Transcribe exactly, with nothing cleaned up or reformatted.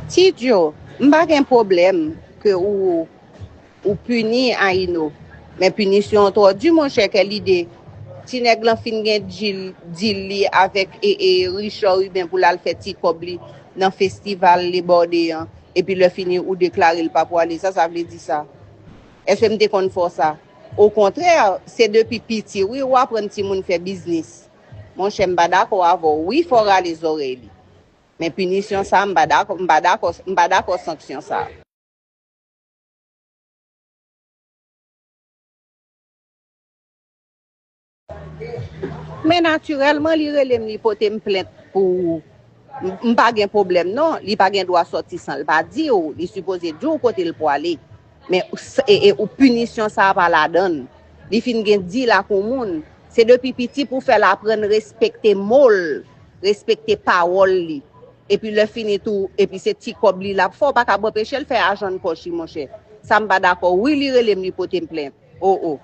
Ti Djo, m pa gen pwoblèm ke ou, ou pini Aino. Men pinisyon an twò di, monchè, kèl ide. Ti nèg lan fin gen dil, dil li avèk e, e, Richard Rubin pou l al fè ti kòb li nan festival Lebòde an. Epi lè fini, ou deklare l pa pwale. Sa sa vle di sa? Èske m te konn fè w sa? Okontrè, se depi piti, wi, ou aprann timoun fè biznis. Monchè, m pa dakò avè w. Wi, fò w rale zòrèy li. Men pinisyon sa, m pa dakò, m pa dakò, m pa dakò sanksyon sa. Men natirèlman, li rele m, li pote m plent pou ou. M, m pa gen pwoblèm, non. Li pa gen dwa sòti san l pa di w. Li sipoze di w kote l pwale. Men s- e, e, ou pinisyon sa a pa ladan l. Li fin gen dil ak yon moun. Se depi piti pou fè l aprann respekte mo l, respekte pawòl li. Epi lè fini tou, epi se ti kòb li l ap fè, w pa kab anpeche l fè ajan nan pòch li, monchè. Sa m pa dakò. Wi, li rele m, li pote m plent. O, o.